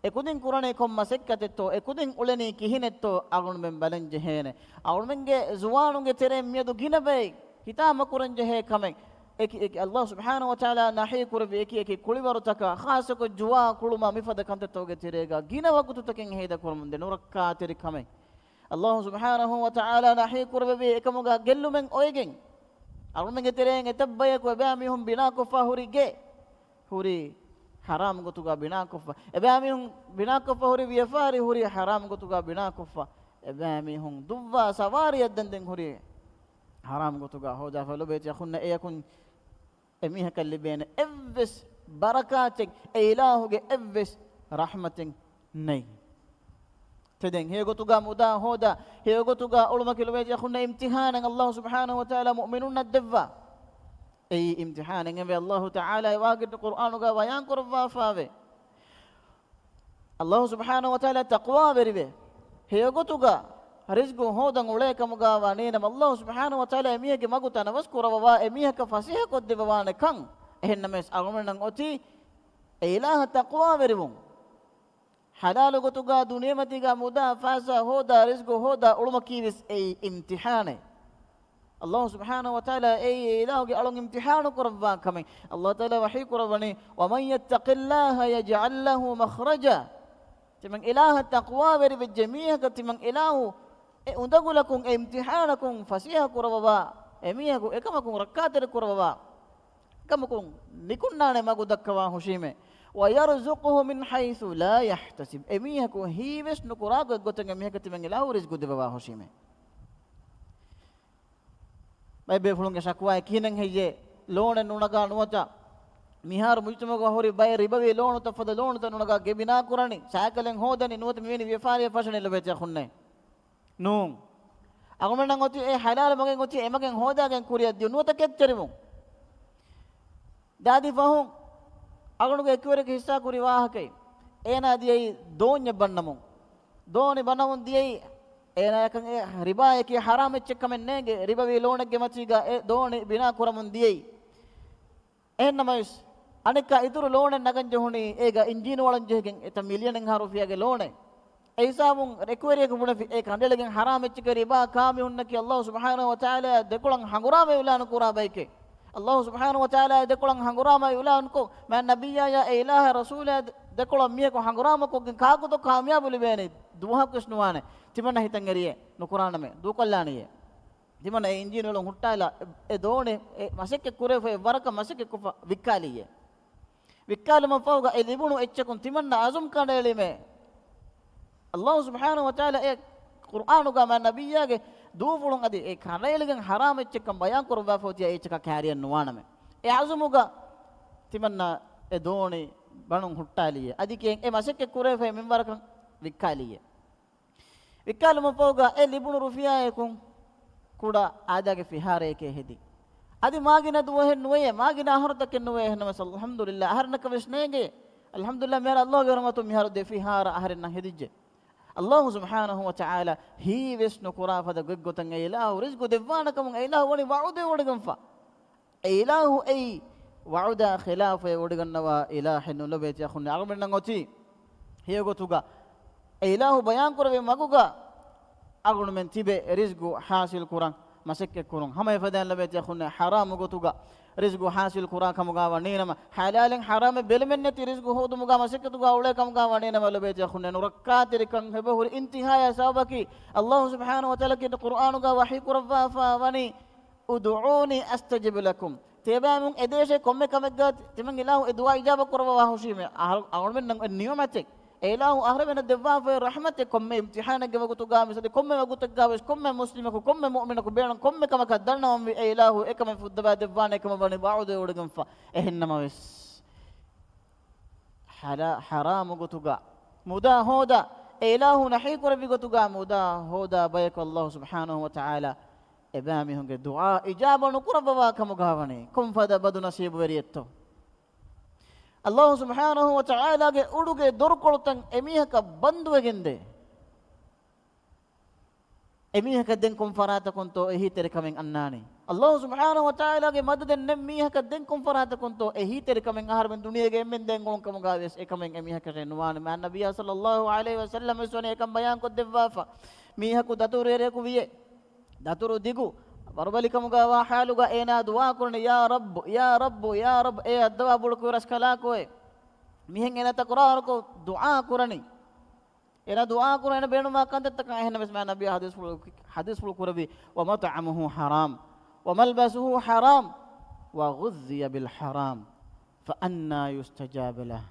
އެކުދިން ކުރަނީ ކޮން މަސައްކަތެއްތޯ، އެކުދިން އުޅެނީ ކިހިނެއްތޯ އަޅުމެން ބަލަން ޖެހޭނެ. އަޅުމެންގެ ޒުވާނުންގެ ތެރެއިން މިއަދު ގިނަ ބައެއް ހިތާމަކުރަން ޖެހޭ ކަމެއް، އެކި އެކި ﷲ ސުބްޙާނަހޫ ވަތަޢާލާ ނަހީ ކުރެއްވި އެކި އެކި ކުޅިވަރުތަކާ، ޚާއްޞަކޮށް ޖުވާ ކުޅުމާ މިފަދަ ކަންތައްތަކުގެ ތެރޭގަ ގިނަ ވަގުތުތަކެއް ހޭދަކުރަމުންދޭ ނުރައްކާތެރި ކަމެއް. ﷲ ސުބްޙާނަހޫ ވަތަޢާލާ ނަހީ ކުރެއްވި އެކަމުގަ ގެއްލުމެއް އޮވެގެން، އަޅުމެންގެ ތެރެއިން އެތައްބަޔަކު އެބައިމީހުން ބިނާކޮށްފަ ހުރި ގެ ހުރީ ޙަރާމް ގޮތުގަ ބިނާކޮށްފަ. އެބައިމީހުން ބިނާކޮށްފަ ހުރި ވިޔަފާރި ހުރީ ޙަރާމް ގޮތުގަ ބިނާކޮށްފަ. އެބައިމީހުން ދުއްވާ ސަވާރިއަށް ދަންދެން ހުރީ ޙަރާމް ގޮތުގަ ހޯދާފަ. ލޮބޭތި އަޚުންނޭ، އެއަކުން އެމީހަކަށް ލިބޭނެ އެއްވެސް ބަރަކާތެއް، އެ އިލާހުގެ އެއްވެސް ރަޙްމަތެއް ނެތް. ތެދެއް ހެޔޮގޮތުގަ މުދާ ހޯދާ، ހެޔޮގޮތުގަ އުޅުމަކީ ލޮބޭތި އަޚުންނޭ އިމްތިޙާނެއް ﷲ ސުބްޙާނަހޫ ވަތަޢާލާ މުއުމިނުންނަށް ދެއްވާ. އެއީ އިމްތިޙާނެއް އެވެ. ﷲ ތަޢާލާ އެވާގެން ޤުރްއާނުގަ ބަޔާން ކުރައްވާފައެވެ. ﷲ ސުބްޙާނަހޫ ވަތަޢާލާ ތަޤްވާވެރިވެ، ހެޔޮގޮތުގަ ރިޒްގު ހޯދަން އުޅޭ ކަމުގަ ވަނީ ނަމަ، ﷲ ސުބްޙާނަހޫ ވަތަޢާލާ އެމީހެއްގެ މަގު ތަނަވަސް ކުރައްވަވާ، އެމީހަކަށް ފަސޭހަކޮށްދެއްވަވާނެ ކަން. އެހެންނަމަވެސް އަޅުގަނޑުމެންނަށް އޮތީ އެ އިލާހަށް ތަޤްވާވެރިވުން. ޙަލާލު ގޮތުގަ ދުނިޔެމަތީގަ މުދާ ފައިސާ ހޯދާ، ރިޒްގު ހޯދާ އުޅުމަކީވެސް އެއީ އިމްތިޙާނެއް. ﷲ ސުބްޙާނަހޫ ވަތަޢާލާ އެއީ އެ އިލާހުގެ އަޅުން އިމްތިޙާނު ކުރައްވާ ކަމެއް. ﷲ ތަޢާލާ ވަޙީ ކުރައްވަނީ، "وَمَن يَتَّقِ اللَّهَ يَجْعَل لَّهُ مَخْرَجًا." ތިމަން އިލާހަށް ތަޤްވާވެރިވެއްޖެ މީހަކަށް ތިމަން އިލާހު އެ އުނދަގުލަކުން، އެ އިމްތިޙާނަކުން ފަސޭހަ ކުރައްވަވާ، އެމީހަކު އެކަމަކުން ރައްކާތެރި ކުރައްވަވާ، އެކަމަކުން ނިކުންނާނެ މަގު ދައްކަވާ ހުށީމޭ. "وَيَرْزُقْهُ مِنْ حَيْثُ لَا يَحْتَسِبُ." އެމީހަކު ހީވެސް ނުކުރާ ގޮތްގޮތެއް އެމީހަކަށް ތިމަން އިލާހު ރިޒްގު ދެއްވަވާ ހުށީމޭ. ބައެއް ބޭފުޅުންގެ ޝަކުވާއެއް ކިހިނެއް ހެއްޔޭ؟ ލޯނެއް ނުނަގާ ނުވަތަ މިހާރު މުޖުތަމަޢުގަ ހުރި ބައެއް ރިބަވީ ލޯނުތައް ފަދަ ލޯނުތައް ނުނަގާ ގެ ބިނާ ކުރަނީ، ސައިކަލެއް ހޯދަނީ، ނުވަތަ މިވެނި ވިޔަފާރިއެއް ފަށަނީ ލޮބޭތި އަޚުންނޭ. ނޫން. އަޅުގަނޑަށް އޮތީ އެ ޙަލާލު މަގެއް އޮތީ އެ މަގެއް ހޯދާގެން ކުރިއަށް ދިޔުން ނުވަތަ ކެތްތެރިވުން. ދާދި ފަހުން އަޅުގަނޑުގެ އެކުވެރިޔަކު ހިއްސާ ކުރި ވާހަކައެއް. އޭނާ ދިޔައީ ދޯންޏެއް ބަންނަމުން. ދޯނި ބަނަމުން ދިޔައީ އޭނާޔަކަށް އެ ރިބާއަކީ ޙަރާމް އެއްޗެއް ކަމެއް ނޭނގެ، ރިބަވީ ލޯނެއްގެ މަތީގަ އެ ދޯނި ބިނާ ކުރަމުން ދިޔައީ. އެހެންނަމަވެސް، އަނެއްކާ އިތުރު ލޯނެއް ނަގަން ޖެހުނީ އޭގަ އިންޖީނު އަޅަން ޖެހިގެން އެތައް މިލިއަނެއްހާ ރުފިޔާގެ ލޯނެއް. އެ ހިސާބުން އެކުވެރިޔަކު ބުނެފި އެ ކަނޑައެޅިގެން ޙަރާމް އެއްޗެއްގެ ރިބާ ކާމި ހުންނަކީ ﷲ ސުބްޙާނަހޫ ވަތަޢާލާ ދެކޮޅަށް ހަނގުރާމަ އިޢުލާނު ކުރާ ބައެކޭ. ﷲ ސުބްޙާނަހޫ ވަތަޢާލާ ދެކޮޅަށް ހަނގުރާމަ އިޢުލާނުކޮށް، މާތް ނަބިއްޔާޔާ އެ އިލާހާ ރަސޫލާ ދެކޮޅަށް މީހަކު ހަނގުރާމަކޮށްގެން ކާކުތޯ ކާމިޔާބު ލިބޭނީ؟ ދުވަހަކުވެސް ނުވާނެ. ތިމަންނަ ހިތަށް އެރިއޭ ނުކުރާނަމޭ. ދޫކޮށްލާނީއޭ. ތިމަންނަ އެ އިންޖީނު އަޅުން ހުއްޓާލާ، އެ، އެ ދޯނި، އެ މަސައްކަތް ކުރެވިފަ، އެ ވަރަކަށް މަސައްކަތްކޮށްފަ ވިއްކާލިއޭ. ވިއްކާލުމަށްފަހުގަ އެ ލިބުނު އެއްޗަކުން ތިމަންނަ އަޒުމް ކަނޑައެޅީމޭ. ﷲ ސުބްޙާނަހޫ ވަތަޢާލާ އެ ޤުރްއާނުގަ މާތް ނަބިއްޔާގެ ދޫފުޅުން އަދި އެ ކަނޑައެޅިގެން ޙަރާމް އެއްޗެއްކަން ބަޔާން ކުރައްވާފަ އޮތީ އެ އެއްޗަކާ ކާރިއަށް ނުވާނަމޭ. އެ އަޒުމުގަ ތިމަންނަ އެ ދޯނި ބަނުން ހުއްޓާލިއޭ. އަދި ކިޔެން އެ މަސައްކަތް ކުރެވިފައި މިންވަރަކަށް ވިއްކާލިއޭ. ވިއްކާލުމަށްފަހުގަ އެ ލިބުނު ރުފިޔާއަކުން ކުޑަ އާދައިގެ ފިހާރައެކޭ ހެދި. އަދި މާގިނަ ދުވަހެއް ނުވެޔޭ، މާގިނަ އަހަރުތަކެއް ނުވެ. އެހެންނަމަވެސް، އަލްޙަމްދުލިއްލާ، އަހަރެންނަކަށް ވެސް ނޭނގޭ. އަލްޙަމްދުލިއްލާ، މިހާރު ﷲ ގެ ރަޙްމަތުން މިހާރު ދެ ފިހާރަ އަހަރެންނަށް ހެދިއްޖެ. ﷲ ސުބްޙާނަހޫ ވަތަޢާލާ ހީވެސް ނުކުރާ ފަދަ ގޮތްގޮތަށް އެ އިލާހު ރިޒްގު ދެއްވާނެ ކަމުން އެ އިލާހު ވަނީ ވަޢުދެއް ވޮޑިގެންފަ. އެ އިލާހު އެއީ ވަޢުދާ ޚިލާފަށް ވޮޑިގަންނަވާ އިލާހެއް ނޫން ލޮބޭތި އަޚުންނޭ. އަޅުގަނޑުމެންނަށް އޮތީ ހެޔޮގޮތުގަ އެ އިލާހު ބަޔާންކުރެއްވި މަގުގަ އަޅުގަނޑުމެން ތިބެ ރިޒްގު ޙާޞިލް ކުރަން މަސައްކަތް ކުރުން. ހަމަ އެފަދައިން ލޮބޭތި އަޚުންނޭ، ޙަރާމު ގޮތުގަ ރިޒްގު ޙާޞިލް ކުރާ ކަމުގަ ވަނީނަމަ، ޙަލާލެއް ޙަރާމެއް ބެލުމެއްނެތި ރިޒްގު ހޯދުމުގަ މަސައްކަތުގަ އުޅޭ ކަމުގަ ވަނީނަމަ، ލޮބޭތި އަޚުންނޭ، ނުރައްކާތެރިކަން އެބަހުރި އިންތިހާޔާ ސަބަބަކީ، ﷲ ސުބްޙާނަހޫ ވަތަޢާލާ ކީރިތި ޤުރްއާނުގަ ވަޙީ ކުރައްވާފަ ވަނީ، "ادعوني أستجب لكم." ތިޔަބައިމީހުން އެދޭށޭ ކޮންމެ ކަމެއްގަ ތިމަން އިލާހު އެ ދުޢާ އިޖާބަ ކުރައްވަވާ ހުށީމޭ. އަހަރު، އަޅުގަނޑުމެންނަށް އެ ނިޢުމަތެއް. އެ އިލާހު އަހަރެމެންނަށް ދެއްވާފައި ރަޙްމަތެއް ކޮންމެ އިމްތިޙާނެއްގެ ވަގުތުގަ މިސާލެއް ކޮންމެ ވަގުތެއްގަ ވެސް ކޮންމެ މުސްލިމަކު ކޮންމެ މުއުމިނަކު ބޭނުން ކޮންމެ ކަމަކަށް ދަންނަވަންވީ އެ އިލާހު އެކަމެއް ފުއްދަވާ ދެއްވާނެ ކަމަށް ވަނީ ވަޢުދެއް ވޮޑިގެންފަ. އެހެންނަމަވެސް، ޙަރާ-، ޙަރާމު ގޮތުގަ މުދާ ހޯދާ، އެ އިލާހު ނަހީ ކުރެއްވި ގޮތުގަ މުދާ ހޯދާ ބަޔަކު ﷲ ސުބްޙާނަހޫ ވަތަޢާލާ އެބައިމީހުންގެ ދުޢާ އިޖާބަ ނުކުރައްވަވާ ކަމުގަ ވަނީ ކޮންފަދަ ބަދު ނަސީބުވެރިއެއްތޯ؟ ﷲ ސުބްޙާނަހޫ ވަތަޢާލާގެ އުޑުގެ ދޮރުކޮޅުތައް އެމީހަކަށް ބަންދުވެގެންދޭ. އެމީހަކަށް ދެން ކޮން ފަރާތަކުންތޯ އެހީތެރިކަމެއް އަންނާނީ؟ ﷲ ސުބްޙާނަހޫ ވަތަޢާލާގެ މަދަދެއް ނެތް މީހަކަށް ދެން ކޮން ފަރާތަކުންތޯ އެހީތެރިކަމެއް އަހަރެމެން ދުނިޔޭގެ އެންމެން ދޭން އުޅުން ކަމުގަ ވިޔަސް އެކަމެއް އެމީހަކަށެއް ނުވާނެ. މާތް ނަބިއްޔާ ޞައްލައްލާހު ޢަލައިހި ވަސައްލަމަ ވެސް ވަނީ އެކަން ބަޔާންކޮށްދެއްވާފަ. މީހަކު ދަތުރުވެރިޔަކު ވިޔޭ. ދަތުރު ދިގު. ވަރުބަލިކަމުގަ ވާ ޙާލުގަ އޭނާ ދުޢާ ކުރަނީ، "ޔާ ރައްބު، ޔާ ރައްބު، ޔާ ރައްބު." އޭ އައްދަވާ ބޮޑު ކުރަސްކަލާކޯއޭ. މިހެން އޭނާ ތަކުރާރުކޮށް ދުޢާ ކުރަނީ. އޭނާ ދުޢާ ކުރަން އޭނަ ބޭނުމާ ކަންތައްތަކަށް. އެހެންނަމަވެސް މާތް ނަބިއްޔާ ޙަދީޘްފުޅު، ޙަދީޘްފުޅު ކުރެއްވި، "ومطعمه حرام، وملبسه حرام، وغذي بالحرام، فأنى يستجاب له."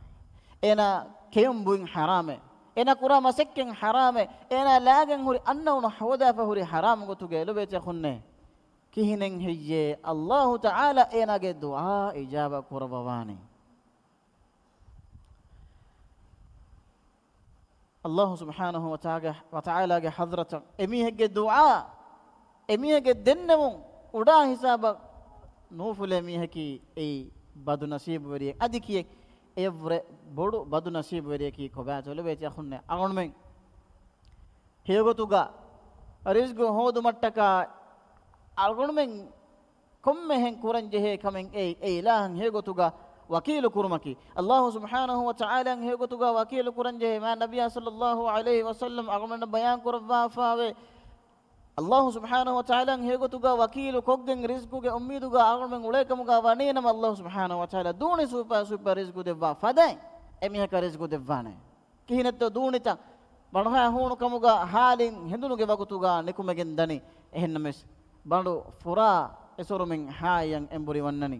އޭނާ ކެއުން ބުއިން ޙަރާމޭ. އޭނާ ކުރާ މަސައްކަތް ޙަރާމޭ. އޭނާ ލާގެން ހުރި އަންނައުނު ހޯދާފަ ހުރި ޙަރާމު ގޮތުގައި ލޮބޭތި އަޚުންނޭ. ކިހިނެއް ހެއްޔޭ ﷲ ތަޢާލާ އޭނާގެ ދުޢާ އިޖާބަ ކުރައްވަވާނީ؟ ﷲ ސުބްޙާނަހޫ ވަތަޢާގެ، ވަތަޢާލާގެ ޙަޟްރަތަށް އެމީހެއްގެ ދުޢާ، އެމީހެއްގެ ދެންނެވުން އުޑާ ހިސާބަށް ނޫފުލޭ މީހަކީ އެއީ ބަދު ނަސީބުވެރިއެއް. އަދި ކިޔެއް އެއަށްވުރެ ބޮޑު ބަދު ނަސީބުވެރިއެކީ ކޮބާތޯ؟ ލޮބޭތި އަޚުންނޭ، އަޅުގަނޑުމެން ހެޔޮގޮތުގަ ރިޒްގު ހޯދުމަށްޓަކާ އަޅުގަނޑުމެން ކޮންމެހެން ކުރަންޖެހޭ ކަމެއް އެއީ، އެ އިލާހަށް ހެޔޮގޮތުގަ ވަކީލު ކުރުމަކީ، ﷲ ސުބްޙާނަހޫ ވަތަޢާލާއަށް ހެޔޮގޮތުގަ ވަކީލު ކުރަންޖެހޭ މާތް ނަބިއްޔާ ޞައްލައްލާހު ޢަލައިހި ވަސައްލަމް އަޅުގަނޑަށް ބަޔާން ކުރައްވާފައިވޭ. ﷲ ސުބްޙާނަހޫ ވަތަޢާލާއަށް ހެޔޮގޮތުގަ ވަކީލު ކޮށްގެން ރިޒްޤުގެ އުއްމީދުގަ އަޅުގަނޑުމެން އުޅޭކަމުގަ ވަނީނަމަ، ﷲ ސުބްޙާނަހޫ ވަތަޢާލާ ދޫނި ސުވައްޕާ ސުވައްޕާ ރިޒްޤު ދެއްވާ ފަދައިން އެމީހަކަށް ރިޒްޤު ދެއްވާނެ. ކިހިނެއްތޯ ދޫނިތައް ބަނޑުހައި ހޫނުކަމުގަ ހާލިން ހެނދުނުގެ ވަގުތުގަ ނިކުމެގެން ދަނީ. އެހެންނަމަވެސް، ބަނޑު ފުރާ އެސޮރުމިން ހާއިޔަށް އެނބުރި ވަންނަނީ.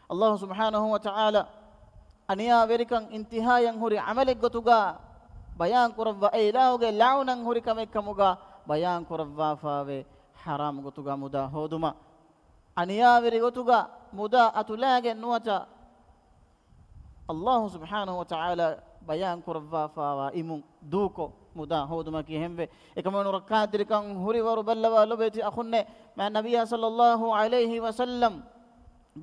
ﷲ ސުބްޙާނަހޫ ވަތަޢާލާ އަނިޔާވެރިކަން އިންތިހާޔަށް ހުރި ޢަމަލެއްގޮތުގަ ބަޔާން ކުރައްވާ، އެ އިލާހުގެ ލަޢުނަތް ހުރި ކަމެއް ކަމުގަ ބަޔާން ކުރައްވާފައިވޭ. ޙަރާމް ގޮތުގަ މުދާ ހޯދުމަށް، އަނިޔާވެރި ގޮތުގަ މުދާ އަތުލާގެން ނުވަތަ، ﷲ ސުބްޙާނަހޫ ވަތަޢާލާ ބަޔާން ކުރައްވާފައިވާ އިމުން ދޫކޮށް، މުދާ ހޯދުމަކީ އެހެންވެ. އެކަމަކު ނުރައްކާތެރިކަން ހުރިވަރު ބައްލަވާ ލޮބޭތި އަޚުންނޭ، މާތް ނަބިއްޔާ ޞައްލައްލާހު ޢަލައިހި ވަސައްލަމް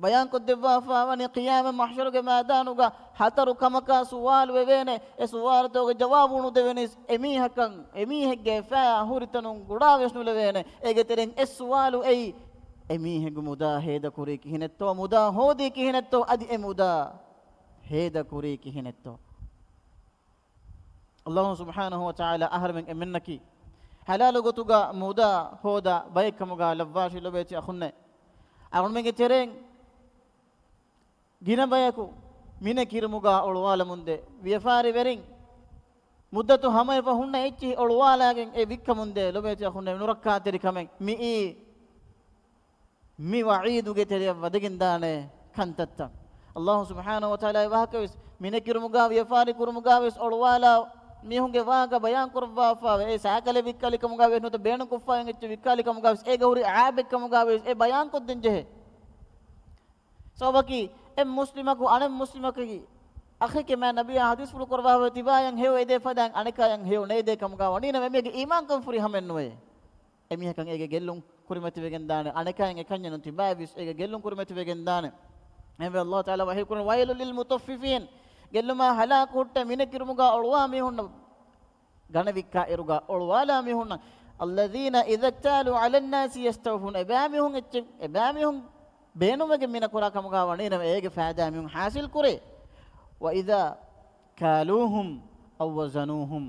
ބަޔާންކޮށްދެއްވާފައިވަނީ، ޤިޔާމަތް މަޙްޝަރުގެ މައިދާނުގަ ހަތަރު ކަމަކާ ސުވާލު ވެވޭނެ. އެ ސުވާލުތަކުގެ ޖަވާބު ނުދެވެނީސް އެމީހަކަށް، އެމީހެއްގެ އެފާޔާ ހުރިތަނުން ގުޑާވެސް ނުލެވޭނެ. އޭގެ ތެރެއިން އެއް ސުވާލު އެއީ، އެމީހެއްގެ މުދާ ހޭދަކުރީ ކިހިނެއްތޯ؟ މުދާ ހޯދީ ކިހިނެއްތޯ؟ އަދި އެ މުދާ ހޭދަކުރީ ކިހިނެއްތޯ؟ ﷲ ސުބްޙާނަހޫ ވަތަޢާލާ އަހަރެމެން އެންމެންނަކީ ޙަލާލު ގޮތުގަ މުދާ ހޯދާ ބައެއްކަމުގަ ލައްވާށި ލޮބޭތި އަޚުންނޭ. އަޅުގަނޑުމެންގެ ތެރެއިން ގިނަ ބަޔަކު މިނެ ކިރުމުގަ އޮޅުވާލަމުންދޭ. ވިޔަފާރިވެރިން މުއްދަތު ހަމަވެފަ ހުންނަ އެއްޗިހި އޮޅުވާލާގެން އެ ވިއްކަމުންދޭ. ލޮބޭތި އަޚުންނޭ، ނުރައްކާތެރިކަމެއް މިއީ. މި ވަޢީދުގެ ތެރެއަށް ވަދެގެންދާނެ ކަންތައްތައް. ﷲ ސުބްޙާނަހޫ ވަތަޢާލާ އެ ވާހަކަވެސް، މިނެ ކިރުމުގަ ވިޔަފާރި ކުރުމުގަވެސް އޮޅުވާލާ މީހުންގެ ވާހަކަ ބަޔާން ކުރައްވާފައިވޭ. އެ ސައިކަލެއް ވިއްކާލި ކަމުގަވެސް ނުވަތަ ބޭނުންކޮށްފައި އޮތް އެއްޗެއް ވިއްކާލި ކަމުގަވެސް އޭގަ ހުރި އައިބެއް ކަމުގަވެސް އެ ބަޔާންކޮށްދޭން ޖެހޭ. ސަބަބަކީ، އެއް މުސްލިމަކު އަނެއް މުސްލިމަކަށް އަޚެކޭ މާތް ނަބިއްޔާ ޙަދީޘްފުޅު ކުރައްވާފައި ތިބާޔަށް ހެޔޮ އެދޭ ފަދައިން އަނެކާޔަށް ހެޔޮ ނޭދޭ ކަމުގަ ވަނީނަމަ އެމީހެއްގެ އީމާންކަން ފުރި ހަމައެއްނުވޭ. އެމީހަކަށް އޭގެ ގެއްލުން ކުރިމަތިވެގެންދާނެ. އަނެކާއަށް އެކަންޏެއް ނޫން، ތިބާޔަށްވެސް އޭގެ ގެއްލުން ކުރިމަތިވެގެންދާނެ. އެހެންވެ، ﷲ ތަޢާލާ ވަޙީކުރަނީ، "وَيْلٌ لِلْمُطَفِّفِينَ." ގެއްލުމާ ހަލާކު ހުއްޓޭ މިނެ ކިރުމުގަ އޮޅުވާ މީހުންނަށް، ގަނެ ވިއްކާ އިރުގަ އޮޅުވާލާ މީހުންނަށް. "الَّذِينَ إِذَا اكْتَالُوا عَلَى النَّاسِ يَسْتَوْفُونَ." އެބައިމީހުން އެއްޗެއް، އެބައިމީހުން ބޭނުންވެގެން މިނަ ކުރާ ކަމުގަ ވަނީނަމަ އޭގެ ފައިދާ މީހުން ޙާޞިލް ކުރޭ. "وَإِذَا كَالُوهُمْ أَو وَّزَنُوهُمْ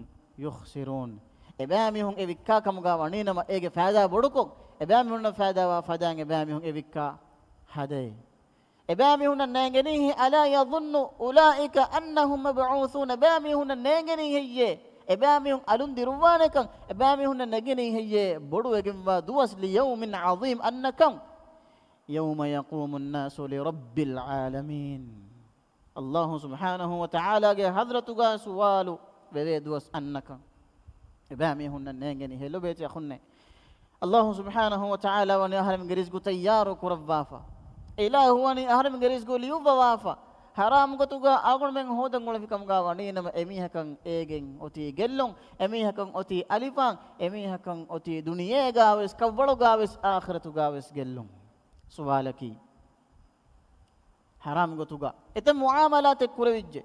يُخْسِرُونَ." އެބައިމީހުން އެ ވިއްކާ ކަމުގަ ވަނީނަމަ އޭގެ ފައިދާ ބޮޑުކޮށް، އެބައިމީހުންނަށް ފައިދާވާ ފަދައިން އެބައިމީހުން އެ ވިއްކާ ހަދައޭ. އެބައިމީހުންނަށް ނޭނގެނީހޭ، "أَلَا يَظُنُّ أُولَٰئِكَ أَنَّهُم مَّبْعُوثُونَ." އެބައިމީހުންނަށް ނޭނގެނީ ހެއްޔޭ؟ އެބައިމީހުން އަލުން ދިރުއްވާނެކަން އެބައިމީހުންނަށް ނެގެނީ ހެއްޔޭ؟ ބޮޑުވެގެންވާ ދުވަސް، لِيَوْمٍ عَظِيمٍ، އަންނަކަން. "يَوْمَ يَقُومُ النَّاسُ لِرَبِّ الْعَالَمِينَ." ﷲ ސުބްޙާނަހޫ ވަތަޢާލާގެ ޙަޟްރަތުގަ ސުވާލު ވެވޭ ދުވަސް އަންނަކަން. އެބައިމީހުންނަށް ނޭނގެނީ ހޭ ލޮބޭތި އަޚުންނޭ. ﷲ ސުބްޙާނަހޫ ވަތަޢާލާ ވަނީ އަހަރެމެންގެ ރިޒްގު ތައްޔާރު ކުރައްވާފަ. އެ އިލާހު ވަނީ އަހަރެމެންގެ ރިޒްގު ލިޔުއްވަވާފަ. ޙަރާމް ގޮތުގަ އަޅުގަނޑުމެން ހޯދަން އުޅެފި ކަމުގަ ވަނީނަމަ އެމީހަކަށް އޭގެން އޮތީ ގެއްލުން، އެމީހަކަށް އޮތީ އަލިފާން، އެމީހަކަށް އޮތީ ދުނިޔޭގަވެސް ކަށްވަޅުގަވެސް އާޚިރަތުގަވެސް ގެއްލުން. ސުވާލަކީ، ޙަރާމް ގޮތުގަ އެތައް މުޢާމަލާތެއް ކުރެވިއްޖެ.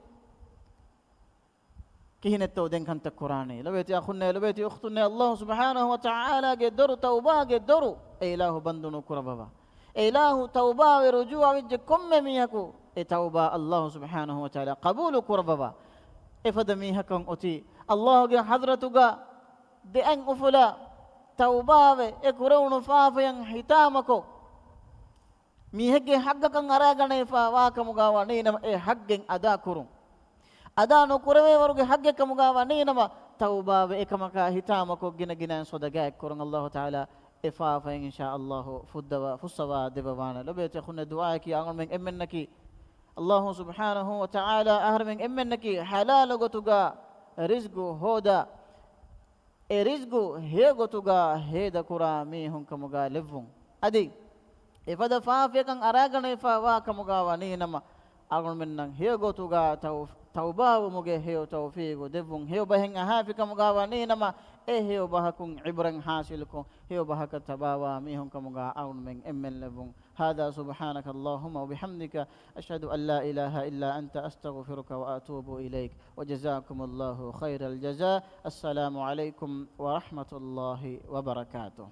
ކިހިނެއްތޯ ދެން ކަންތައް ކުރާނީ؟ ލޮބޭތި އަޚުންނޭ، ލޮބޭތި އުޚްތުންނޭ، ﷲ ސުބްޙާނަހޫ ވަތަޢާލާގެ ދޮރު، ތައުބާގެ ދޮރު އެ އިލާހު ބަންދު ނުކުރައްވަވާ. އެ އިލާހު ތައުބާވެ ރުޖޫޢަވެއްޖެ ކޮންމެ މީހަކު އެ ތައުބާ ﷲ ސުބްޙާނަހޫ ވަތަޢާލާ ޤަބޫލު ކުރައްވަވާ. އެފަދަ މީހަކަށް އޮތީ ﷲގެ ޙަޟްރަތުގަ ދެއަތް އުފުލާ ތައުބާވެ އެ ކުރެވުނު ފާފަޔަށް ހިތާމަކޮށް، މީހެއްގެ ޙައްޤަކަށް އަރާގަނެފަ ވާކަމުގަ ވަނީނަމަ، އެ ޙައްޤެއް އަދާކުރުން. އަދާ ނުކުރެވޭވަރުގެ ޙައްޤެއް ކަމުގަ ވަނީނަމަ، ތައުބާވެ އެކަމަކާ ހިތާމަކޮށް ގިނަ ގިނައިން ޞަދަޤާތް ކުރުން. ﷲ ތަޢާލާ އެ ފާފައިން އިންޝާﷲ ފުއްދަވާ، ފުއްސަވާ ދެއްވަވާނެ. ލޮބޭތި އަޚުންނޭ، ދުޢާއަކީ އަޅުގަނޑުމެން އެންމެންނަކީ، ﷲ ސުބްޙާނަހޫ ވަތަޢާލާ އަހަރެމެން އެންމެންނަކީ ޙަލާލު ގޮތުގަ ރިޒްޤު ހޯދާ، އެ ރިޒްޤު ހެޔޮ ގޮތުގަ ހޭދަކުރާ މީހުން ކަމުގަ ލެއްވުން. އަދި އެފަދަ ފާފަޔަކަށް އަރާގަނެފަ ވާ ކަމުގަ ވަނީނަމަ، އަޅުގަނޑުމެންނަށް ހެޔޮ ގޮތުގަ ތައު، ތައުބާވުމުގެ ހެޔޮ ތައުފީގު ދެއްވުން. ހެޔޮ ބަހެއް އަހާފި ކަމުގަ ވަނީނަމަ، އެ ހެޔޮ ބަހަކުން ޢިބްރަތް ޙާޞިލުކޮށް، ހެޔޮ ބަހަކަށް ތަބާވާ މީހުން ކަމުގަ އަޅުގަނޑުމެން އެންމެން ލެއްވުން. هذا سبحانك اللهم وبحمدك، أشهد أن لا إله إلا أنت، أستغفرك وأتوب إليك. وجزاكم الله خير الجزاء. السلام عليكم ورحمة الله وبركاته.